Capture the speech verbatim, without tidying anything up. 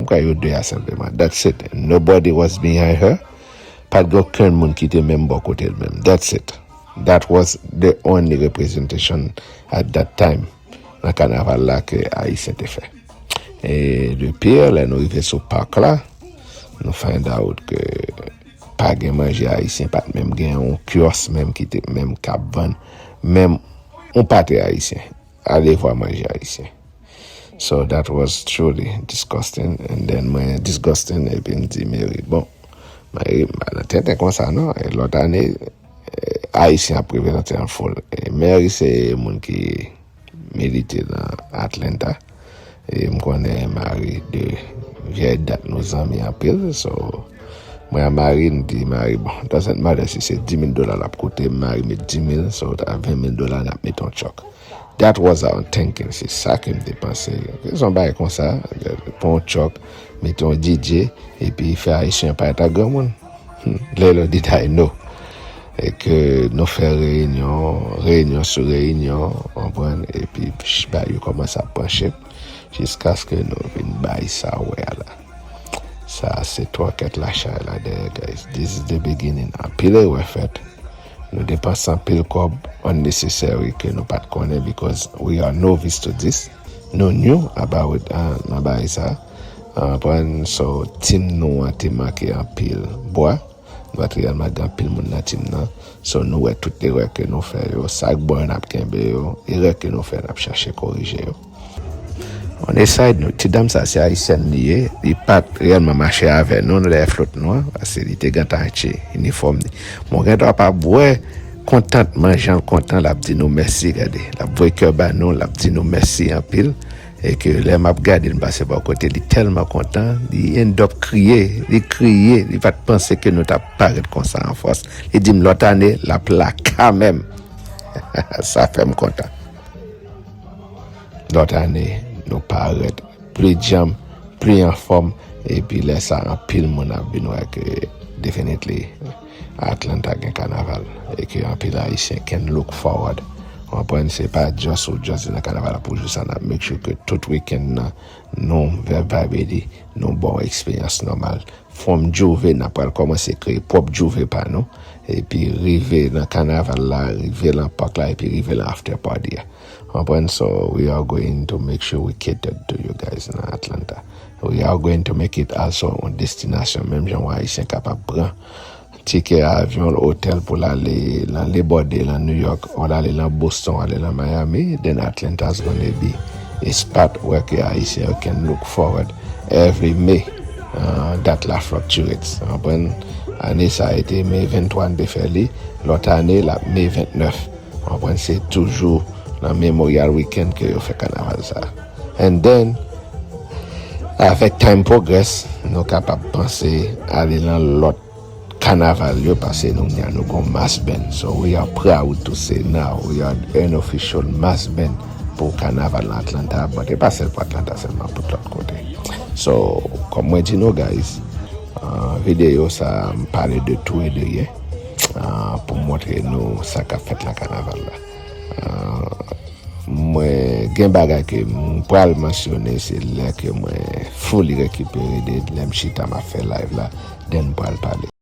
kwè yo de a senpleman. That's it. Nobody was behind her. Pa t gen okenn moun ki te menm bò kote l menm. That's it. That was the only representation at that time nan kanaval la ke Ayisyen te fè. E depi lè nou rive sou pak la, nou find out ke pa gen manje ayisyen, pa t menm gen yon kiyòs menm ki te menm k ap vann menm yon pate ayisyen. Alevwa manje ayisyen. So that was truly disgusting. And then mwen disgusting, epi m di Mary, bon, Mary, m pa nan tenten konsa non. E lòt ane, eh, Ayisyen ap reprezante an foul. E Mary se moun ki milite nan Atlanta. E m konnen Mary de vyèy dat, nou zanmi anpil. So, mwen a Mary, m di Mary, bon, doesn't matter si se di mil dola l ap koute, Mary met di mil, so ta ven mil dola, n ap met yon tchòk. That was our thinking, se sa ke m te panse. Se yon bagay konsa, pran yon tchòk, met yon D J, epi fè Ayisyen parèt ak granmoun. Hmm, little did I know. E ke nou fè reyinyon, reyinyon sou reyinyon, konprann, epi ch-, bagay yo kòmanse ap pran chèp, jiskaske nou vin bay sa w wè a la. Sa se twò kèt lachay la dèyè, guys. This is the beginning. Anpil erè fèt. Nou depanse anpil kòb unnecessary ke nou pa t konnen, because we are novice to this. Nou new about, ah, nan bagay sa. Konprann? So, team nou an te manke anpil bwa. Nou pa t reyèlman gen anpil moun nan team nan. So, nou wè tout erè ke nou fè yo. Sa k bon yo, n ap kenbe yo. Erè ke nou fè, n ap chache korije yo. On a side note, ti dam sa se ayisyèn li ye, li pa t reyèlman mache avè nou lè flòt nou an, paske li te gentan achte inifòm li. Mwen gen dwa pa wè kontantman jan l kontan, l ap di nou mèsi, gade, l ap voye kè ba nou, l ap di nou mèsi anpil. E ke lè m ap gade l, m pase bò kote li, tèlman kontan, li end up kriye, li kriye, li pa t panse ke nou t ap parèt konsa an fòs. Li di m lòt ane, l ap la kanmenm. Sa fè m kontan. Lòt ane, nou parèt pli djanm, pli anfòm, epi lè sa, anpil moun ap vin wè ke definitely Atlanta gen kanaval, e ke anpil Ayisyen can look forward. Ou konprann, se pa just ou just vin nan kanaval la pou jou sa, n ap make sure ke tout weekend nan, nou vibe li, nou ba w eksperyans nòmal. From Juve, n ap pral kòmanse kreye pwòp Juve pa nou. Epi rive nan kanaval la, rive nan pak la, epi rive nan after party a. Konprann? So, we are going to make sure we cater to you guys nan Atlanta. We are going to make it also yon destinasyon, menm jan yon Ayisyen kapab pran tikè avyon, otèl pou l ale nan Labor Day, nan New York, ou l ale nan Boston, ou ale nan Miami, then Atlanta is gonna be a spot where ke Ayisyen yo can look forward every May. Uh, dat la fluctuates. Ou konprann? Ane sa a te Me venntwa n te fè li, lòt ane l ap Me ventnèf. Ou konprann? Se toujou nan Memorial Weekend ke yo fè kanaval sa. And then, avèk time progress, nou kapab panse ale nan lòt kanaval yo, paske nou gen, nou gon mass band. So we are proud to say now we are an official mass band pou kanaval nan Atlanta, but e pa sèl pou Atlanta sèlman, pou lòt kote. So, kòm mwen di nou, guys, uh, videyo sa, m pale de tou e de ryen, uh, pou montre nou sa k ap fèt nan kanaval la. Uh, mwen gen bagay ke m pral mansyone, se lè ke mwen fully rekipere de lè m chita m ap fè live la, then m pral pale.